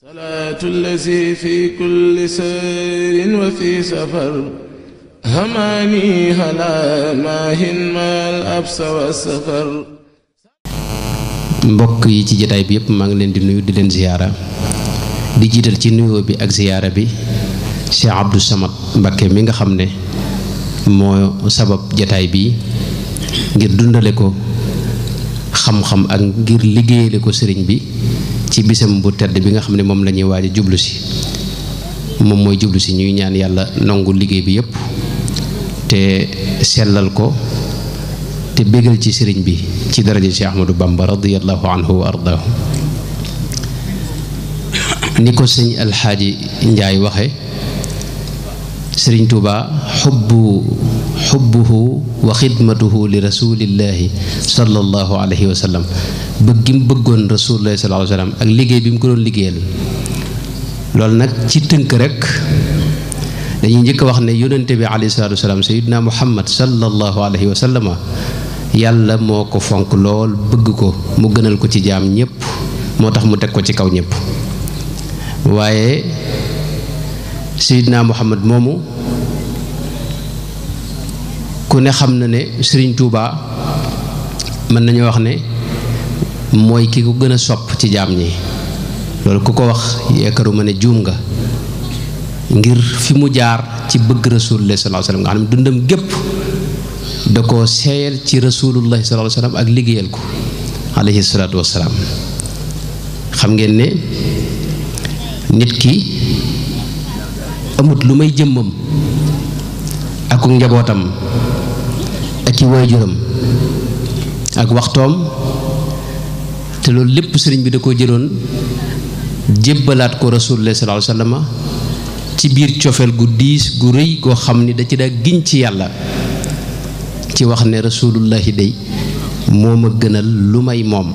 salaatu allazi fi kulli sayrin wa fi safar hamaani halaa maahin maal absa wa safar. mbokk yi ci jotaay bi yëpp maa ngi leen di nuyu di leen ziyaara di jiital ci nuyoo bi ak ziyaara bi Cheikh Abdou Samad Mbacké mi nga xam ne moo sabab jotaay bi ngir dundale ko xam-xam ak ngir liggéeyale ko sëriñ bi ci bisam bu tedd bi nga xam ne moom la ñuy waaj a jublu si moom mooy jublu si ñuy ñaan yàlla nangu liggéey bi yëpp te sellal ko te bégal ci sëriñ bi ci daraja Cheikh Ahmadou Bamba radiyallahu anhu wa ardaahu ni ko sëñ alxaaji Njaay waxe sëriñ Tuuba xubbuhu wa xidmatuhu li rasulillahi sallallahu alayhi wa sallam bëgg gi mu bëggoon rasulillahi sallallahu alayhi wa sallam ak liggéey bi mu ko doon liggéeyal loolu nag ci tënk rek dañuy njëkk a wax ne yónnente bi alayhi salaatu wa salaam sayyidina Muhammad sallallahu alayhi wa sallama yàlla moo ko fonk lool bëgg ko mu gënal ko ci jaam ñépp moo tax mu teg ko ci kaw ñépp waaye sayyidina Muhammad moomu ku ne xam na ne Sëriñ Tuuba mën nañu wax ne mooy ki ko gën a sopp ci jaam ñi loolu ku ko wax yaakaaruma ne juum nga ngir fi mu jaar ci bëgg rasulullah sallallahu alayhi wasallam nga xam ne dundam gépp da ko seeyal ci rasulullah sallallahu alayhi wasallam ak liggéeyal ko alayhi salaatu wassalaam xam ngeen ne nit ki amut lu may jëmmam ak njabootam ak i waajuram ak waxtoom te loolu lépp sëriñ bi da ko jëloon jébbalaat ko rasulullah sallallahu alayhi wasallam ci biir cofeel gu diis gu rëy goo xam ni da ci daa giñ ci yàlla ci wax ne rasulullahi day moo ma gënal lu may moom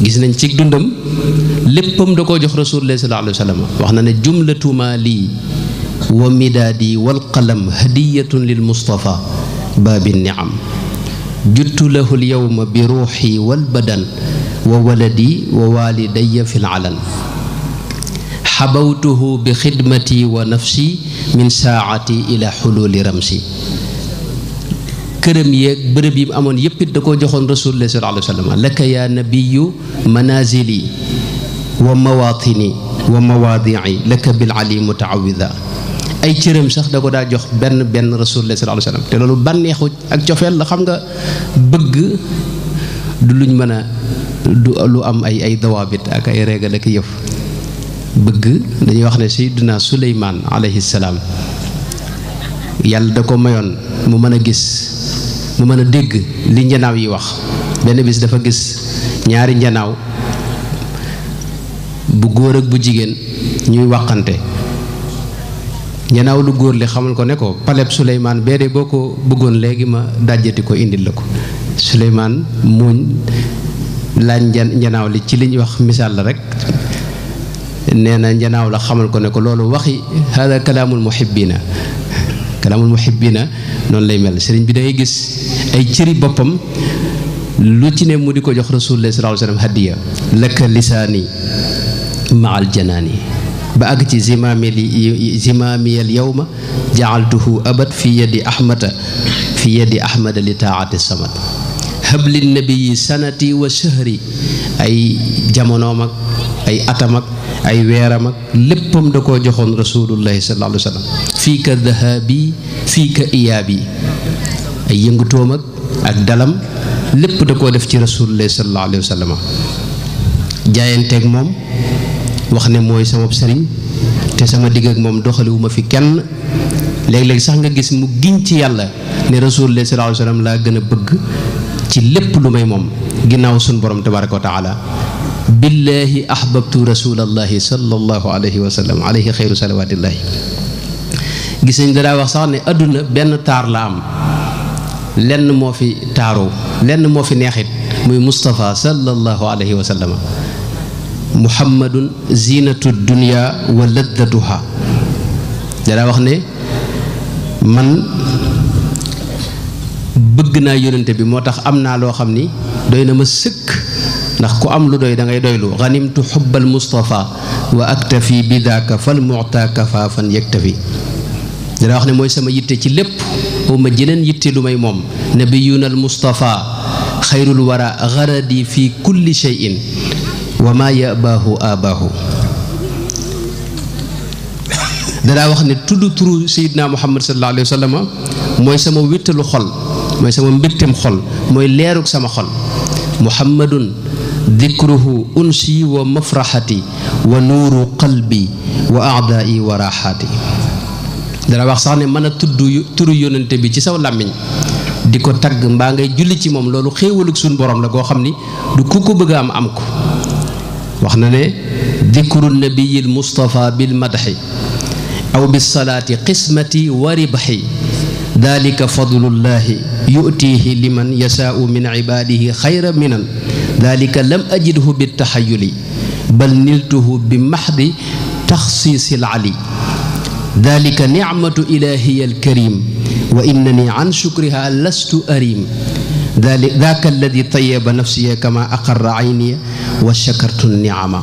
gis nañ ci dundam léppam da koo jox rasulullah sallallahu alayhi wasallam wax na ne jumlatu maali wa midaadi wal qalam hadiyatun lil mustafa baabi niam juttu lahu al yawma bi ruuxi wal badan wa waladi wa walidayya fil alan xabawtuhu bi xidmati wa nafsi min saati ila xululi ramsi këram yeeg bërëb yi mu amoon yépp it da koo joxoon rasulullah sallallahu alayhi wa sallam laka ya nabiyu manazili wa mawatini wa mawaadii laka bil ali mutaawida ay cëram sax da ko daa jox benn rasulullah sallallahu alayhi wa sallam te loolu bànneexu ak cofeel la xam nga bëgg du luñ mën a du lu am ay dawaabit ak ay régal ak yëf bëgg dañuy wax ne sayyidina Suleymaan alayhi salaam yàlla da ko mayoon mu mën a gis mu mën a dégg li njanaaw yi wax benn bis dafa gis ñaari njanaaw bu góor ak bu jigéen ñuy waxante njanaaw lu góor li xamal ko ne ko paleb Suleymaan bee de boo ko bëggoon léegi ma dajjati ko indil la ko Suleymaan muuñ laaj njanaaw li ci li ñuy wax misaal la rek nee na njanaaw la xamal ko ne ko loolu waxi hada kalaamul muhibbina noonu lay mel sëriñ bi da ngay gis ay cëri boppam lu ci ne mu di ko jox rasulullah sallallahu alayhi wasallam hadiya laka lisaani maal janaani ba àgg ci zimaamiyal yawma jaaltuhu abad fi yadi ahmada li taati samad habli nabii sanati wa shahri ay jamonoom ak ay atam ak ay weeram ak léppam da koo joxoon rasulullahi sallallahu alayhi wa sallam fii ka dahabi fii ka iyaabi ay yëngutoom ak dalam lépp da koo def ci rasulullahi sallallahu alayhi wa sallam jaayanteeg moom wax ne mooy sama sëriñ te sama digg ak moom doxaliwuma fi kenn léeg-léeg sax nga gis mu giñ ci yàlla ne rasulullahi sallallahu alayhi wa sallam laa gën a bëgg ci lépp lu may moom ginnaaw suñ borom tabaraka wa taala billahi ahbabtu rasulallahi sallallahu alayhi wa sallam alayhi xeyru salawatillahi gis nañ dadaa wax sax ne àdduna benn taar la am lenn moo fi taaroo lenn moo fi neexit muy Mustafa sallallahu alayhi wa sallam muhammadun zinatu dunya wa laddatuha dadaa wax ne man bëgg naa yónnente bi moo tax am naa loo xam ni doy na ma sëkk ndax ku am lu doy da ngay doylu ganimtu xubbal mustafa wa aktafi bi daaka fal mu'ta kafaafan yaktafi dana wax ne mooy sama yitte ci lépp ma jeneen yitte lu may moom nabiyuna al mustafa xayrul wara garadi fi kulli shay'in wa ma yabaahu abaahu danaa wax ne tudd turu Seydina Muhammad sallallahu alayhi wa sallam mooy sama wéttalu xol mooy sama mbégtem xol mooy leerug sama xol muhammadun dikruhu unsi wa mafraxati wa nuuru qalbi wa aadaai wa raaxaati dana wax sax ne mën a tudd turu yónnante bi ci saw làmmiñ di ko tagg mbaa ngay julli ci moom loolu xéewalug suñ borom la goo xam ni du ku ko bëgg a am ko wax na ne dikru nabiyil mustafa bil madxi aw bisalaati qismati wa ribxi dalika fadlullahi yutihi liman yasaau min cibaadihi xayra minan dalika lam ajidhu bitaxayuli bal niltuhu bi maxdi taxsiisil ali dalika nicmatu ilahiya alkarim wa innani an shukriha lastu arim daaka alladi tayaba nafsiya kama aqarra ayniya wa shakartu nicama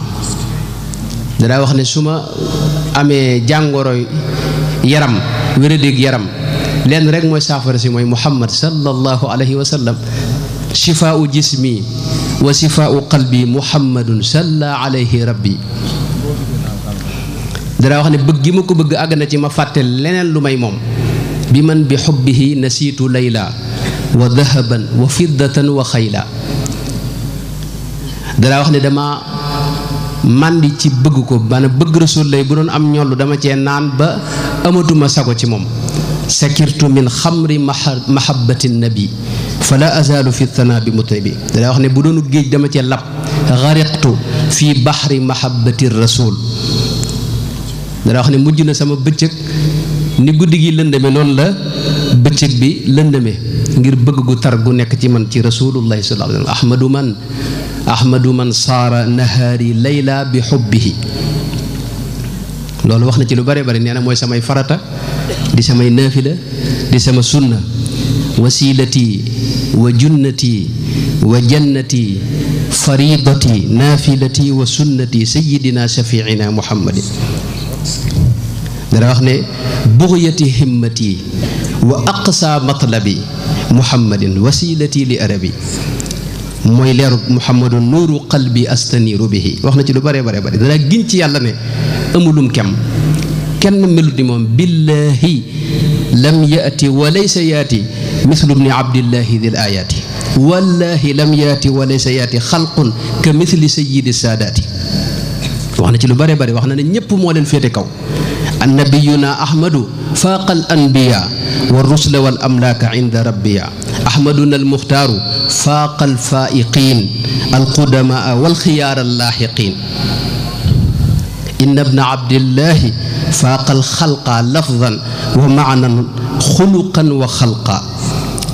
danaa wax ne su ma amee jàngoro yaram wéradéeg yaram lenn rek mooy saafara si mooy muhammad sallallahu alayhi wa sallam shifaau jismi wa shifaau qalbi muhammadun salla alayhi rabbi danaa wax ne bëgg gi ma ko bëgg àgg na ci ma fàtte leneen lu may moom bi man bi xubbihi nasiitu layla wa dahaban wa fiddatan wa xayla danaa wax ne dama màndi ci bëgg ko maanaam bëgg rasul lay bu doon am ñollu dama cee naan ba amatuma sago ci moom sakirtu min xamri mahabbati nabi fala azalu fi thana bi mutaybi danaa wax ne bu doonu géej dama cee lab xariqtu fi baxri mahabbati rasul danaa wax ne mujj na sama bëccëg ni guddi gi lëndame noonu la bëccëg bi lëndame ngir bëgg gu tar gu nekk ci man ci rasulullahi sallallahu alayhi wa sallam ahmadu man saara nahaari layla bi xubbihi loolu wax na ci lu bare bare nee na mooy samay farata di samay naafila di sama sunna wasilati wa junnati wa jannati faridati naafilati wa sunnati sayidina shafiina muhammadin dana wax ne bugyati himmati wa aqsa matlabi muhammadin wasilati li arabi mooy leeru muhammadu nuuru qalbi astaniiru bihi wax na ci lu bare bare bare dana giñ ci yàlla ne amulum kenn melut ni moom billahi lam yaati wa laysa yaati mithlu bni abdillahi dil ayaati wallahi lam yaati wa laysa yaati xalqun ka mithli sayidi saadaati wax na ci lu bare bare wax na ne ñépp moo leen féete kaw annabiyuna ahmadu faaqa al anbiya wa rusla wal amlaaka inda rabbiya ahmaduna al muxtaaru faaqa al faa'iqiin al qudamaa wal xiyaar al laaxiqiin inna ibna abdillahi faaqa al xalqa lafdan wa maanan xuluqan wa xalqa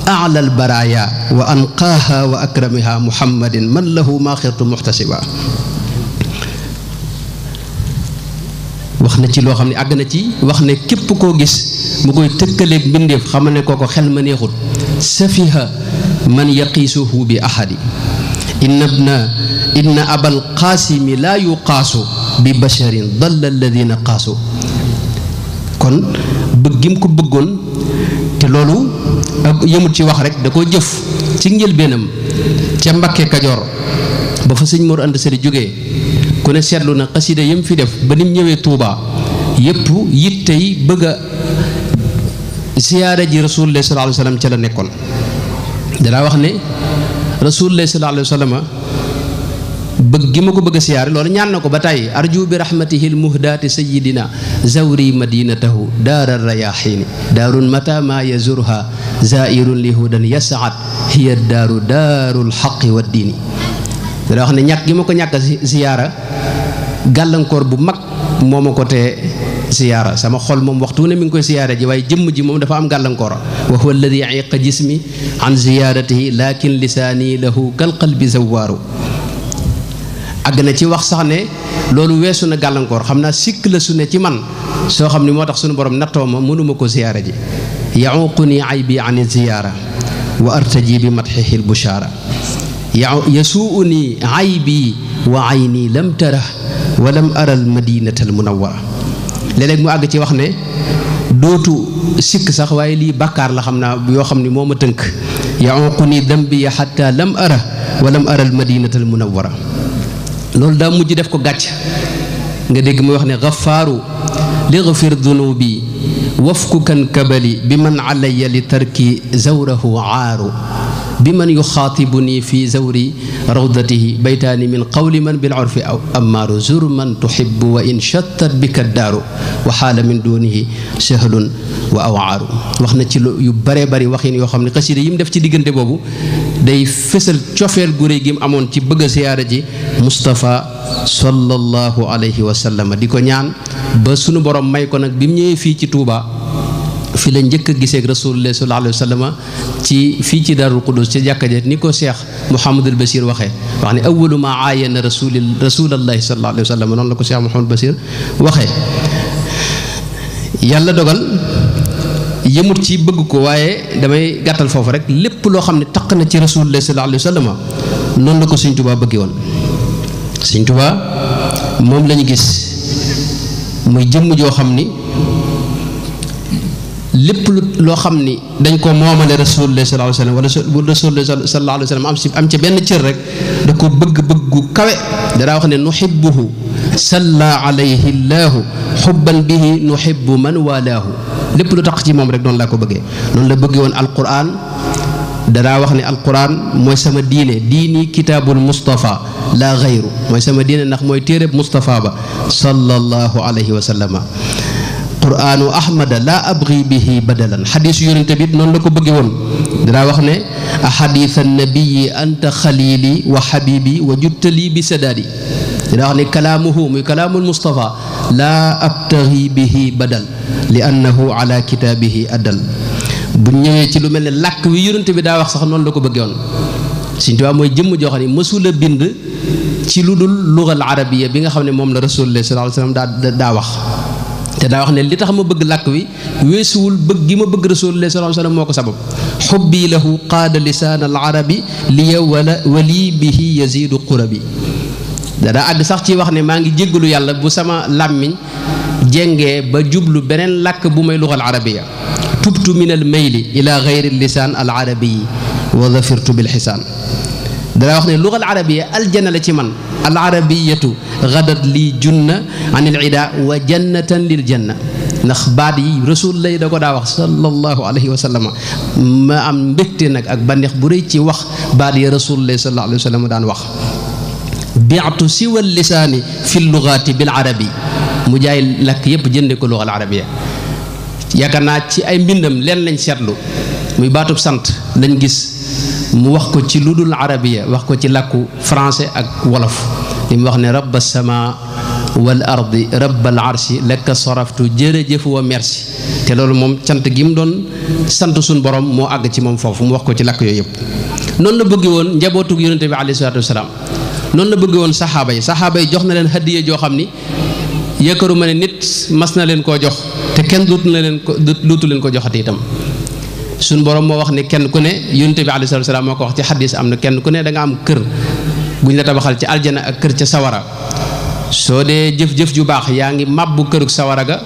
أعلى البرايا وأنقاها وأكرمها محمد من له ما خرت محتسبا wax na ci loo xam ne àgg na ci wax ne képp koo gis mu koy tëkkaleeg mbindeef xamal ne kooko xel ma neexut safiha man yaqiisuhu bi ahadi inna abal qaasimi laa yuqaasu bi basharin dalla alladina qaasu kon bëggim ko bëggoon te loolu yëmut ci wax rek da koo jëf ci njëlbeenam ca Mbakke Kajoor ba fa sëñ Mor Anta Sali jógee ku ne seetlu na xasida yam fi def ba nim ñëwee Touba yépp yittey bëgg a siyaare ji rasulullah sallallahu alayhi wa sallam ca la nekkoon danaa wax ne rasulullah sallallahu alayhi wa sallam bëgg gi ma ko bëgg a siyaare loolu ñaan na ko ba tàyyi arju bi rahmatihi l muhdaati sayidina zawri madinatahu daara rayaxiini daarun mata ma yazurha zairun li hudan yasaat hiya daarul xaqi wa diini danaa wax ne ñàkk gi ma ko ñàkk siyaara gàllankoor bu mag moo ma ko tee siyaara sama xol moom waxtu ne mi ngi koy siyaara ji waaye jëmm ji moom dafa am gàllankoor wa huwa alladi iqa jismi an ziyaratihi lakin lisaani lahu kal qalbi zawaaru àgg na ci wax sax ne loolu weesu na gàllankoor xam naa sikk la su ne ci man soo xam ni moo tax suñu borom nattoo ma mënuma ko siyaara ji yaququni aybi an ziyaara wa artaji bi matxihi l bushaara yasuuni aybi wa ayni lam tara wa lam ara al madinata al munawwara léeg-léeg mu àgg ci wax ne dootu sikk sax waaye lii bàkkaar la xam naa yoo xam ni moo ma tënk yaquuni dambi xatta lam ara wa lam ara al madinata al munawwara loolu daa mujj def ko gàcc nga dégg muy wax ne gafaaru ligfir dunubi wafku kan kabali bi man alaya li tarki zawrahu aaru bi man yuxaatibuni fi zawri rawdatihi baytaani min qawli man bil urfi aw ammaaru zur man tuhibbu wa in chattat bika daaru wa xaala min dunihi sahlun wa awaaru wax na ci yu bare bari waxin yoo xam ne xasida yi mu def ci diggante boobu day fësal cofeel gu réy gi mu amoon ci bëgg a siyaara ji Mustafa sallallahu alayhi wa sallam di ko ñaan ba sunu borom may ko nag bi mu ñëwee fii ci Touba fi la njëkk a gisee ak rasulullah sallallahu alayhi wa sallam ci fii ci Daarul Qudus ci jàkka ja ni ko Cheikh Mouhamadul Bachir waxee wax ne awwalu ma aayana rasulallahi sallallahu alayhi wa sallam noonu la ko Cheikh Mouhamadul Bachir waxee yàlla dogal yëmut ci bëgg ko waaye damay gàttal foofu rek lépp loo xam ne taq na ci rasulullah sallallahu alayhi wa sallam noonu la ko Sëñ Tuubaa bëggee woon Sëñ Tuubaa moom lañu gis muy jëmm joo xam ni lépp loo xam ni dañ ko moomale rasulullah sallallahu alayhi wa sallam wala rasulullah sallallahu alayhi wa sallam am ca benn cër rek da ko bëgg-bëggu kawe danaa wax ne nuhibbuhu salla alayhi llaahu xubban bihi nuhibbu man walaahu lépp lu tax ci moom rek noonu laa ko bëggee noonu la bëggee woon alquran danaa wax ne alquran mooy sama diine diini kitaabul Mustafa la gayru mooy sama diine ndax mooy téereb Mustafa ba sallallahu alayhi wa sallama quraanu ahmada laa abgi bihi badalan xadiisu yonente bi noonu la ko bëggee woon danaa wax ne ahadith annabiyi anta xalili wa xabibi wa juttali bi sadaadi danaa wax ne kalaamuhu muy kalaamul Mustafa laa abtagi bihi badal li annahu ala kitaabihi adal bu ñëwee ci lu mel ne làkk wi yonente bi daa wax sax noonu la ko bëggee woon Sëñ Tuubaa mooy jëmm joo xam ne mësula bind ci lu dul lugal arabiya bi nga xam ne moom la rasulullah sallallahu alayhi wa sallam daa wax te daa wax ne li tax ma bëgg làkk wi weesuwul bëgg gi ma bëgg rasulullah sallallahu alayhi wa sallam moo ko sabab xubbi lahu qaada lisaan al arabi liya wali bihi yazidu qurabi daa àgg sax ci wax ne maa ngi jéggalu yàlla bu sama làmmiñ jengee ba jublu beneen làkk bu may lugal arabiya tubtu min al mayli ila gayri lisaan al arabiyi wa zafirtu bil xisaan dana wax ne lugal arabiya aljana la ci man al arabiyatu gadat lii junna an il ida wa jannatan lil janna ndax baat yi rasul lay da ko daa wax sallallahu alayhi wa sallam ma am mbégte nag ak banneex bu rëy ci wax baat yi rasul lay sallallahu alayhi wa sallam daan wax biatu siwa lisaani fi lugaati bil arabi mu jaay lakk yépp jënde ko lugal arabiya yaakaar naa ci ay mbindam leen lañ seetlu muy baatub sant lañ gis mu wax ko ci lu dul arabiya wax ko ci làkku français ak wolof li mu wax ne rabba sama wal ardi rabbal arshi lakka saraftu jërëjëf wa merci te loolu moom cant gi mu doon sant suñ borom moo àgg ci moom foofu mu wax ko ci làkk yooyu yëpp noonu la bëgge woon njabootug yonente bi alayhi salaatu wasalaam noonu la bëgge woon saxaaba yi jox na leen hadiya joo xam ni yaakaaruma ne nit mas na leen koo jox te kenn dootu leen ko joxati itam suñ borom moo wax ne kenn ku ne yonente bi alayhi salaatu wasalaam moo ko wax ci xadis am na kenn ku ne da nga am kër bu ñu la tabaxal ci aljana ak kër ca sawara soo dee jëf-jëf ju baax yaa ngi màbbu kërug sawara ga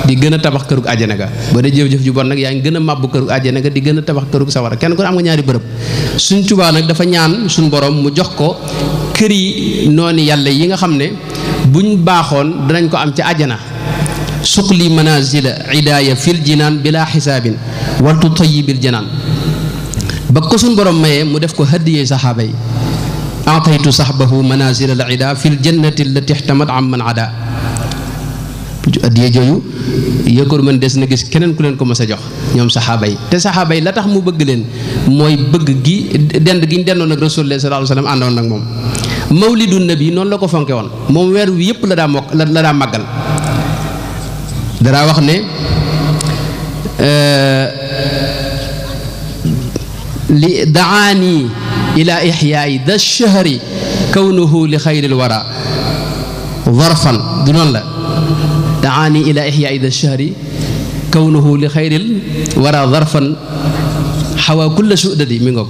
di gën a tabax kërug àjjana ga boo dee jëf-jëf ju bon nag yaa ngi gën a màbbu kërug àjjana ga di gën a tabax kërug sawara kenn ku ne am nga ñaari bërëb suñ Tuubaa nag dafa ñaan suñ borom mu jox ko kër yi noonu yàlla yi nga xam ne buñ baaxoon danañ ko am ci àjjana suqli manazila idaaya fil jinaan bila xisaabin waltu tayibil janaan ba ko suñ borom mayee mu def ko haddiyee saxaaba yi ataytu saxbahu manazila al ida fil jannati allati ihtamat am man ada haddiyee jooju yëkkoor man des na gis keneen ku leen ko mës a jox ñoom saxaaba yi te saxaaba yi la tax mu bëgg leen mooy bëgg gi dend gi ñu dendoon ak rasulullah sallallahu alayhi wa sallam àndoon ak moom mawlidu nabi noonu la ko fonke woon moom weer wi yëpp la daa màggal daraa wax ne li daani ila ixyaai da shahri kawnuhu li xayril wara zarfan du noonu la daani ila ixyaai da shahri kawnuhu li xayril wara zarfan xawa kulla sudadi mi ngoog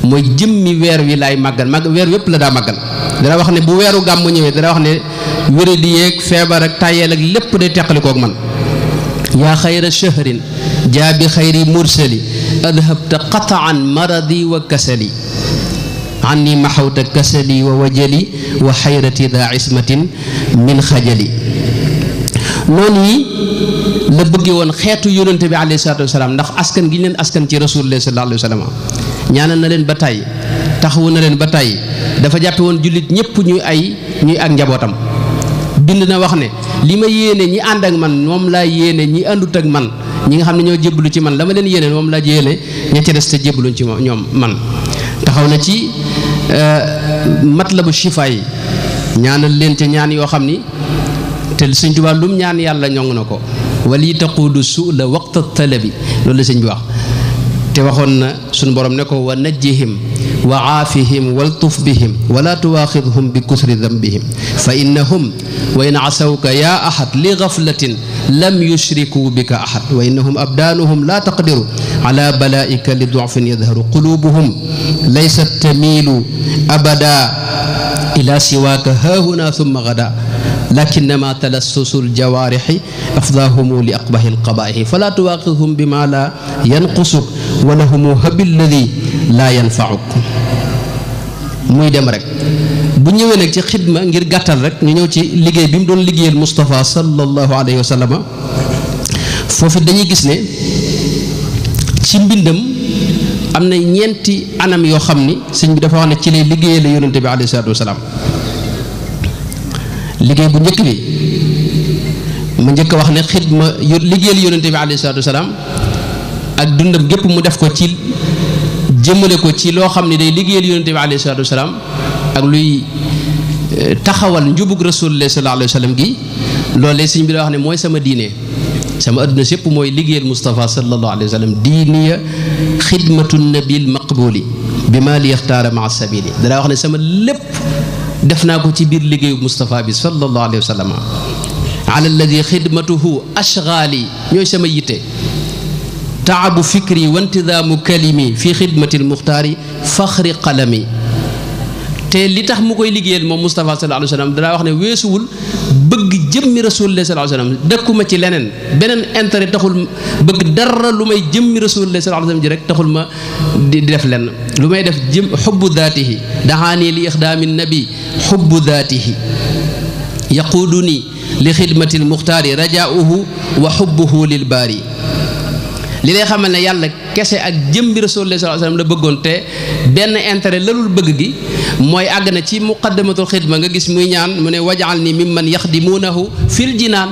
mooy jëmmi weer wi laay màggal weer wépp la daa màggal. dana wax ne bu weeru gàmmu ñëwee dana wax ne wéré di yeeg feebar ak tàyyeel ak lépp day teqalikook man. yaa xayra shahrin jaa bi xayri mursali adhabta qataan maradi wa kasali anni maxawta kasali wa wajali wa xayrati daa ismatin min xajali. noonu yi la bëggee woon xeetu yónnante bi alayhi salaatu wasalaam ndax askan gi ñu leen askan ci rasulullah sallallahu alayhi wa sallam ñaanal na leen ba tàyyi taxawu na leen ba tàyyi dafa jàppe woon jullit ñëpp ñuy ak njabootam. bind na wax ne li ma yéene ñi ànd ak man moom laa yéene ñi àndut ak man ñi nga xam ne ñoo jébbalu ci man la ma leen yéene moom laa yéene ña ca des te jébbaluñ ci ñoom man. taxaw na ci matlabu shifa yi ñaanal leen ca ñaan yoo xam ni te Sëñ Tuubaa lum ñaan yàlla ñong na ko wali taquudu su la waqta talabi loolu la sëñ bi wax. te waxoon na suñu borom ne ko wa najjihim wa aafihim waltuf bihim wala tuwaaxidhum bi kusri dambihim fa innahum wa in asawka yaa ahad li gaflatin lam yushriku bika ahad wa innahum abdaanuhum la taqdiru ala balaika li du'fin yadharu qulubuhum laysat tamiilu abada ila siwaaka haahuna thumma gada lakinnama talassusu aljawaarixi afdaahumu li aqbahi alqabaaixi fala tuwaaxidhum bima la yanqusuk wa lahumu habi alladi laa yanfauk. muy dem rek bu ñëwee nag ci xidma ngir gàttal rek ñu ñëw ci liggéey bi mu doon liggéeyal Moustapha sallallahu alayhi wa sallam foofu dañuy gis ne ci mbindam am na ñeenti anam yoo xam ni sëñ bi dafa wax ne ci lay liggéeyal yonante bi alayhi salaatu wa salaam. liggéey bu njëkk bi mu njëkk wax ne xidma liggéeyal yonante bi alayhi salaatu wa salaam ak dundam gépp mu def ko ci jëmale ko ci loo xam ne day liggéeyal yonante bi alayhi salaatu wa salaam ak luy taxawal njubug rasulullah sallallahu alayhi wa sallam gi loolee sëñ bi la wax ne mooy sama diine sama adduna sépp mooy liggéeyal Moustapha sallallahu alayhi wa sallam diiniya xidmatu nabil maqbuli bi maa li yaxtaara maa sabili danaa wax ne sama lépp def naa ko ci biir liggéeyu Moustapha bi sallallahu alayhi wa sallam ala alladi xidmatuhu ashgaali ñooy sama yitte taabu fikri wa intidaamu kalimi fi xidmati almuxtaari faxri qalami. te li tax mu koy liggéeyal moom Moustapha sallallahu alayhi wa sallam danaa wax ne weesuwul bëgg jëmmi rasulullah sallallahu alayhi wa sallam dëkkuma ci leneen beneen intérêt taxul bëgg dara lu may jëmmi rasulullah sallallahu alayhi wa sallam ji rek taxul ma di def lenn lu may def jëm xubbu daatihi daxaani li ixdaami nabi xubbu daatihi yaquuduni li xidmati almuxtaari rajaauhu wa xubbuhu lil baari. li lay xamal ne yàlla kese ak jëmbi rasulullah sallallahu alayhi wasallam la bëggoon te benn intérêt lalul bëgg gi mooy àgg na ci muqaddamatul xidma nga gis muy ñaan mu ne wajal ni mimman yaxdimuunahu fil jinaan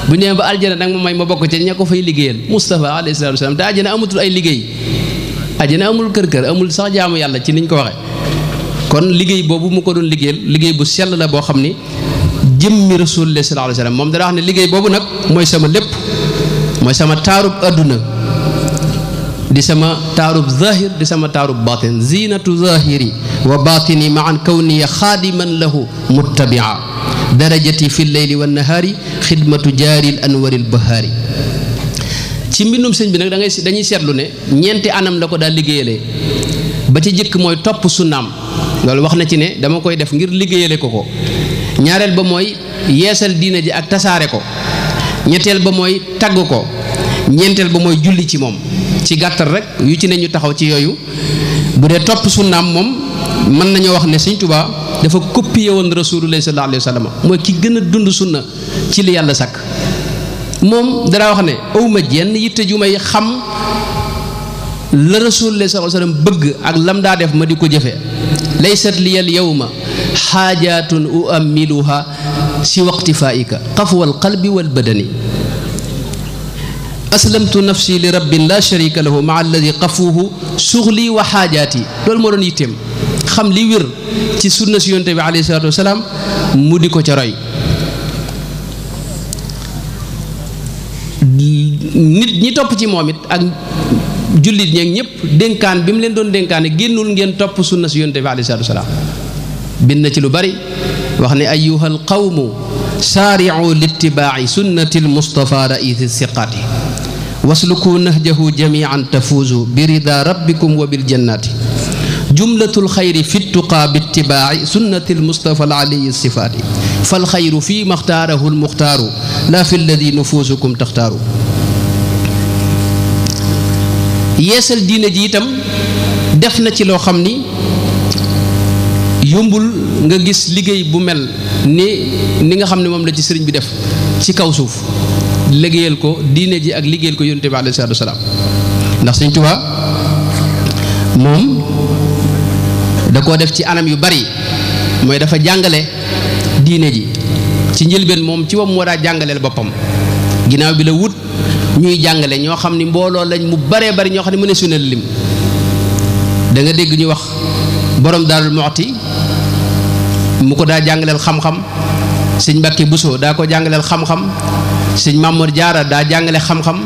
bu ñëwee ba aljana nag ma may ma bokk ci ña ko fay liggéeyal Moustapha alayhi salaatu wasallam te àjjana amatul ay liggéey àjjana amul kër amul sax jaamu yàlla ci niñ ko waxe kon liggéey boobu mu ko doon liggéeyal liggéey bu sell la boo xam ni jëmmi rasulullah sallallahu alayhi wasallam moom dana wax ne liggéey boobu nag mooy sama lépp mooy sama taarub adduna di sama taarub zahir di sama taarub batin zinatu zahiri wa batini maan kawniya xaadiman lahu muttabia darajati fi lleyli wa nahaari xidmatu jaaril anwaril bahaari. ci mbindum sëñ bi nag dañuy seetlu ne ñeenti anam la ko daal liggéeyalee ba ci jëkk mooy topp sunnaam loolu wax na ci ne dama koy def ngir liggéeyale ko ñaareel ba mooy yeesal diina ji ak tasaare ko ñetteel ba mooy tagg ko ñeenteel ba mooy julli ci moom. ci gàttal rek yu ci ne ñu taxaw ci yooyu bu dee topp sunnaam moom mën nañoo wax ne Sëñ Tuubaa dafa copié woon rasulullah sallallahu alayhi wa sallam mooy ki gën a dund sunna ci li yàlla sàkk. moom dara wax ne awma jenn yitte ju may xam la rasulullah sallallahu alayhi wa sallam bëgg ak lam daa def ma di ko jëfe laysat liyal yawma xaajaatun uammiluha si waqtifaika qafwal qalbi wal badani aslamtu nafsi li rabbin la sharika lahu maa alladi qafuuhu suxli wa xaajaati loolu moo doon yitteem xam li wér ci sunna si yonte bi alayhi salaatu wasalaam mu di ko ca roy. nit ñi topp ci moom it ak jullit ñeeg ñëpp dénkaan bi mu leen doon dénkaane génnul ngeen topp sunna si yonte bi alayhi salaatu wasalaam bind na ci lu bari wax ne ayyuha alqawmu saari'u littibaa'i sunnati almustafa raisi siqaati wasluku nahjahu jamian tafuuzu bi rida rabbikum wa bil jannati jumlatul xayri fi tuqaa bi ittibaaci sunnati almustafa alaliyi sifaati fal xayru fi maxtaarahu almuxtaaru laa fi alladi nufuusukum taxtaaru. yeesal diine ji itam def na ci loo xam ni yombul nga gis liggéey bu mel ni nga xam ne moom la ci sëriñ bi def ci kaw suuf liggéeyal ko diine ji ak liggéeyal ko yonent bi alayhi salaatu wasalaam. ndax Sëriñ Tuubaa moom da koo def ci anam yu bari mooy dafa jàngale diine ji ci njëlbeen moom ci moom moo daa jàngaleel boppam ginnaaw bi la wut ñuy jàngale ñoo xam ni mbooloo lañ mu baree bari ñoo xam ne mën a sunal lim da nga dégg ñu wax borom Daarul Muxti mu ko daa jàngaleel xam-xam sëñ Mbàkke Buso daa ko jàngaleel xam-xam sëñ Mamoor Jaara daa jàngale xam-xam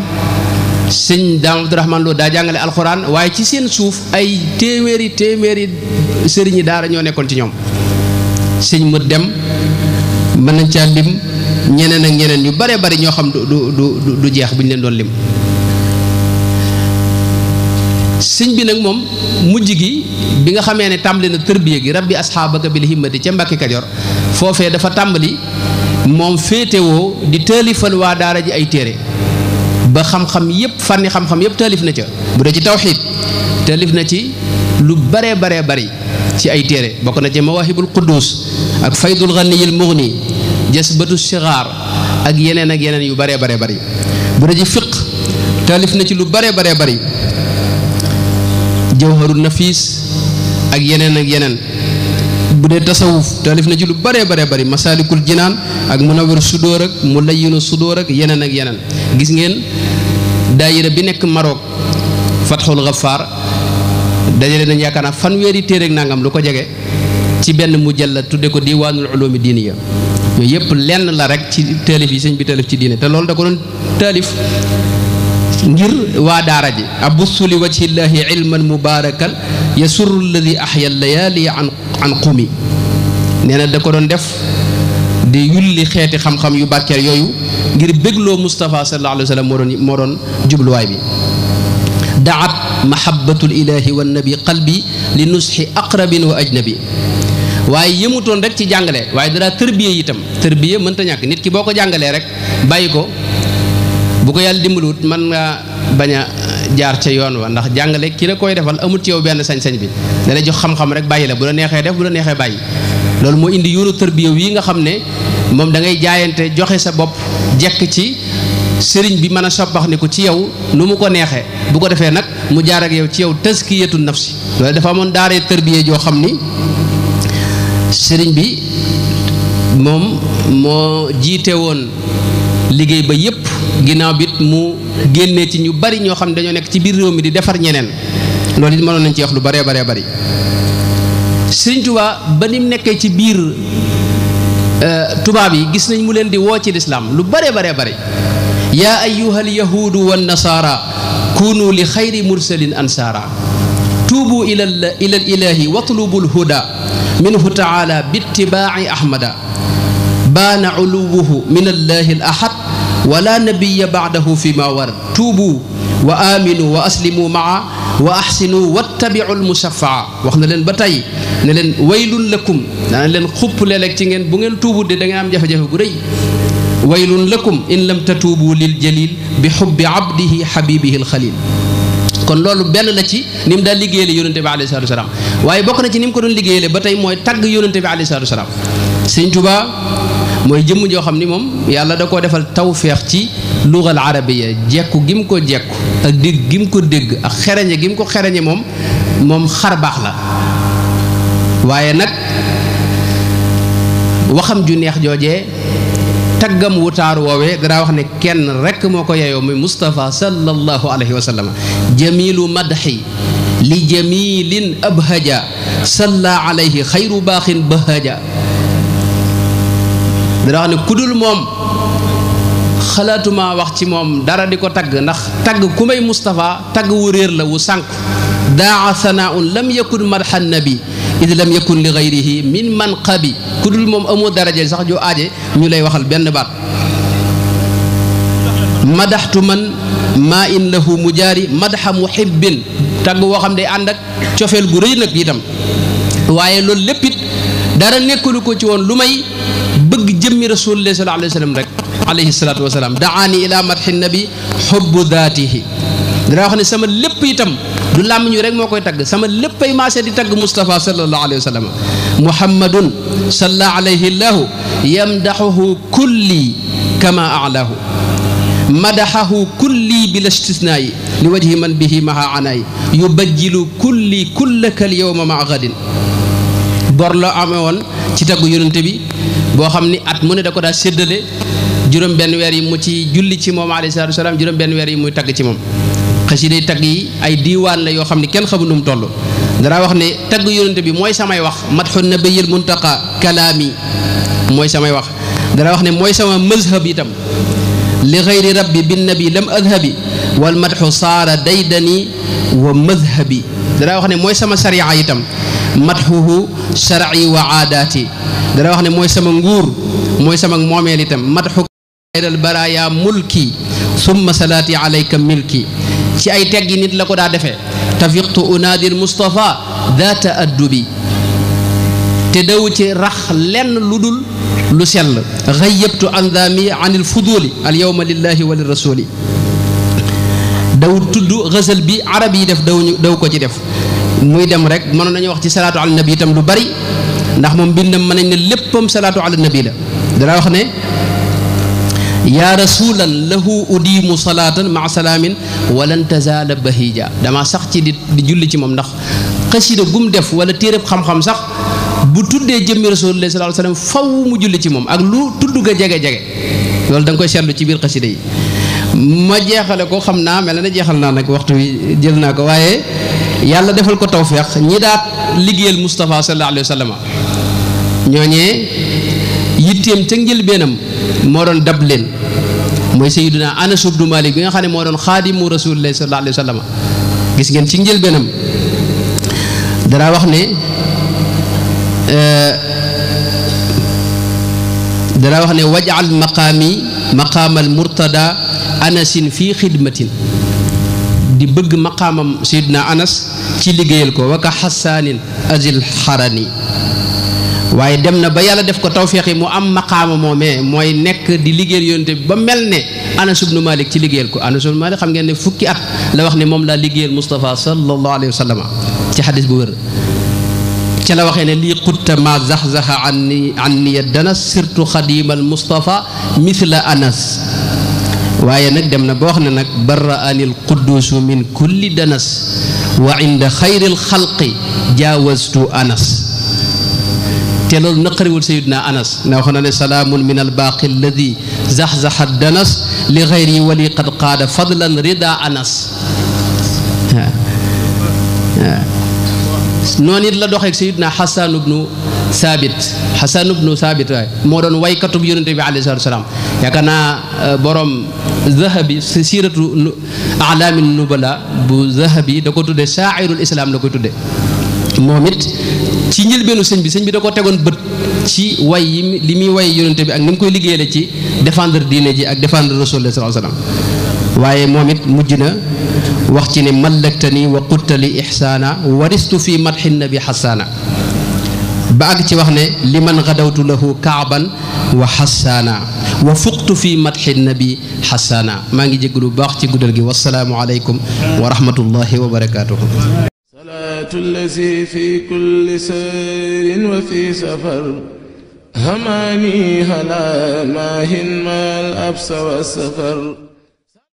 sëñ Daam Abdurahmaan Lo daa jàngale alxuraan waaye ci seen suuf ay téeméeri sëriñi daara ñoo nekkoon ci ñoom sëñ mët dem mën nañ caa lim ñeneen ak ñeneen yu bare bari ñoo xam du jeex bu ñu leen doon lim. sëñ bi nag moom mujj gi bi nga xamee ne tàmbali na tërbiya gi rabbi asxaabaka bil himmati ca Mbàkke Kajoor foofee dafa tàmbali moom féetewoo di taalifal waa daara ji ay téere ba xam-xam yépp fànni xam-xam yépp taalif na ca bu dee ci tawxiid taalif na ci lu baree bari ci ay téere bokk na ci mawaahibul quddus ak faydul ghaniyil mughni jasbatu sigaar ak yeneen yu baree bari bu dee ci fiq taalif na ci lu baree bari jawharun nafis ak yeneen bu dee tasawuf taalif na ci lu baree bari masaalikul jinaan ak munawwir sudóor ak mulayyinu sudóor ak yeneen gis ngeen daayira bi nekk Maroc Fatxul Gafaar dajale nañ yaakaar naa fanweeri téere ak nangam lu ko jege ci benn mujallad tudde ko diwaanul ulumi diiniya yooyu yëpp lenn la rek ci taalif yi sëñ bi taalif ci diine te loolu da ko doon taalif ngir waa daara ji abussu li wajhillahi ilman mubarakan yasurru alladi ahya layali an qumi nee na da ko doon def di yulli xeeti xam-xam yu barkeel yooyu ngir bégloo Moustapha sallallahu alayhi wa sallam moo doon jubluwaay bi daat mahabbatul ilahi wa nabi qalbi li nusxi aqrabin wa ajnabi waaye yëmutoon rek ci jàngale waaye dara tërbiye itam tërbiye mënta ñàkk nit ki boo ko jàngalee rek bàyyi ko bu ko yàlla dimbaluwut mën nga bañ a jaar ca yoon wa ndax jàngale ki la koy defal amul ci yow benn sañ-sañ bi da lay jox xam-xam rek bàyyi la bu la neexee def bu la neexee bàyyi loolu moo indi yoonu tërbiye yi nga xam ne moom da ngay jaayante joxe sa bopp jekk ci sëriñ bi mën a soppax ni ko ci yow nu mu ko neexee bu ko defee nag mu jaar ak yow ci yow taskiyatu nafsi loolu dafa amoon daaree tërbiye joo xam ni sëriñ bi moom moo jiite woon liggéey ba yépp ginnaaw bi mu génnee ci ñu bari ñoo xam ne dañoo nekk ci biir réew mi di defar ñeneen loolu it mënoon nañ ci wax lu baree bari sëriñ Tuubaa ba ni mu nekkee ci biir tubaab yi gis nañ mu leen di woo ci lislaam lu baree bari yaa ayyuhal yahuudu wan nasaara kunu li xayri mursalin ansaara tuubu ilal ilaahi watlubul huda minhu taala bittibaaci ahmada baana uluwuhu min allahi al ahad wala nabiya bacdahu fi ma warad tuubu wa aminu wa aslimu maa wa axsinu wattabicu almusafaa wax na leen ba tey ne leen waylun lakum dana leen xupp léeg-léeg ci ngeen bu ngeen tuubu de da ngeen am jafe-jafe bu rëy waylun lakum in lam tatuubu lil jalil bi xubbi abdihi xabibihi alxalil kon loolu benn la ci ni mu daal liggéeyale yonente bi alayhi salaatu wasalaam waaye bokk na ci ni mu ko doon liggéeyale ba tey mooy tagg yonente bi alayhi salaatu wasalaam Sëñ Tuubaa mooy jëmm joo xam ni moom yàlla da koo defal tawfeex ci lugal arabiya jekku gi mu ko jekku ak dégg gi mu ko dégg ak xereñe gi mu ko xereñe moom xar baax la waaye nag waxam ju neex joojee taggam wutaaru woowee danaa wax ne kenn rekk moo ko yeyoo muy Moustapha sallallahu alayhi wa sallam jamilu madxi li jamilin abhaja salla alayhi xayru baaxin bahaja danaa wax ne kudul moom xalaatuma wax ci moom dara di ko tagg ndax tagg ku may Moustapha tagg wu réer la wu sànq daa sanaaun lam yakun madxan nabi id lam yakun li gayrihi min manqabi ku dul moom amoo daraja sax joo aaje ñu lay waxal benn baat madaxtu man maa in lahu mujaari madaxa muhibbin tagg woo xam ne ànd ak cofeel gu rëy nag itam waaye loolu lépp it dara nekkulu ko ci woon lu may bëgg jëmmi rasulullah sallallahu alayhi wa sallam rek alayhi salaatu wa salaam daani ila madhi nabi hubbu daatihi dana wax ne sama lépp itam du làmmiñu rek moo koy tagg sama léppay maase di tagg Mustafa sallallahu alayhi wa sallam muhammadun salla alayhi llahu yamdaxuhu kulli kama alaahu madaxahu kulli bila istisnaayi li wajhi man bihi maha anaayi yubajjilu kulli kullaka al yawma maa gadin bor la amee woon ci taggu yonente bi boo xam ni at mu ne da ko daa séddale juróom benn weer yi mu ci julli ci moom alayhi salaatu wasalaam juróom benn weer yi muy tagg ci moom xasiday tagg yi ay diiwaan la yoo xam ne kenn xamu nu mu toll danaa wax ne tagg yonente bi mooy samay wax madxu nabiyil muntaqa kalaami mooy samay wax danaa wax ne mooy sama mazhab itam li xayri rabbi bin nabi lam adhabi wal madxu saara daydani wa madhabi danaa wax ne mooy sama sariya itam madxuhu shar'i wa aadaati danaa wax ne mooy sama nguur mooy sama moomeel itam madxu xayral baraaya mulki summa salaati alayka milki ci ay teggi nit la ko daa defee tafiqtu unaadil Mustafa daata addubi te daw ci rax lenn lu dul lu sell xayyabtu andaami anil fuduli al yawma lillahi wa lirasuli daw tudd xësal bi arab yi def daw ko ci def muy dem rek mënoon nañu wax ci salaatu ala nabi itam lu bari ndax moom mbindam mën nañ ne léppam salaatu ala nabi la dana wax ne yaa rasulan lahu udiimu salaatan maa salaamin walan tazaala bahija dama sax ci di julli ci moom ndax xasida gum def wala téereb xam-xam sax bu tuddee jëmmi rasulullah sallallahu alayhi wasallam faw mu julli ci moom ak lu tudd ga jege-jege loolu da nga koy seetlu ci biir xasida yi ma jeexale ko xam naa mel na jeexal naa nag waxtu wi jël naa ko waaye yàlla defal ko tawfeex ñi daat liggéeyal Mustafa sallallahu alayhi wasallam ñooñee yitteem ca njëlbeenam moo doon dab leen mooy sayyiduna Anas ibnu Malik bi nga xam ne moo doon xaadimu rasulillahi sallallahu alayhi wa sallam gis ngeen ci njëlbeenam dara wax ne waj'al maqaami maqaamal murtada anasin fii xidmatin di bëgg maqaamam sayyiduna Anas ci liggéeyal ko waka xasaanin azil xarani waaye dem na ba yàlla def ko tawféex yi mu am maqaama moomee mooy nekk di liggéeyal yonente bi ba mel ne Anas ibnu Malik ci liggéeyal ko Anas ibnu Malik xam ngeen ne fukki at la wax ne moom laa liggéeyal Mustafa sallallahu alayhi wa sallam ci xadis bu wér ca la waxee ne lii xutta ma zaxzaxa an niya danas surtout xadimal Mustafa mithla Anas waaye nag dem na ba wax ne nag barra anil quddusu min kulli danas wa inda xayril xalqi jaawastu Anas te loolu naqariwul sayidna Anas na wax na ne salaamun min albaaqi alladi zaxzaxa danas li xayri wali qad qaada fadlan rida Anas noonu it la doxeek sayidna Xasan ibnu Saabit waaye moo doon waykatub yonente bi alayhi salaatu wa salaam yaakaar naa borom Zahabi siiratu alaami nubala bu Zahabi da ko tudde shaairul islam la koy tudde moom it ci njëlbeenu sëñ bi da ko tegoon bët ci way yi li muy way yonente bi ak ni mu koy liggéeyale ci défendre diine ji ak défendre rasulullah sallallahu alayhi wasallam waaye moom it mujj na wax ci ne mallaktani wa quttali ihsaana waristu fi madhi nabi xasaana ba àgg ci wax ne liman gadawtu lahu kaaban wa xasaana wa fuqtu fi madhi nabi xasaana maa ngi jéggalu bu baax ci guddal gi wasalaamu aleykum wa rahmatullahi wa barakaatuhu الذي في كل سير وفي سفر هماني هلا ماهن ما الأبس والسفر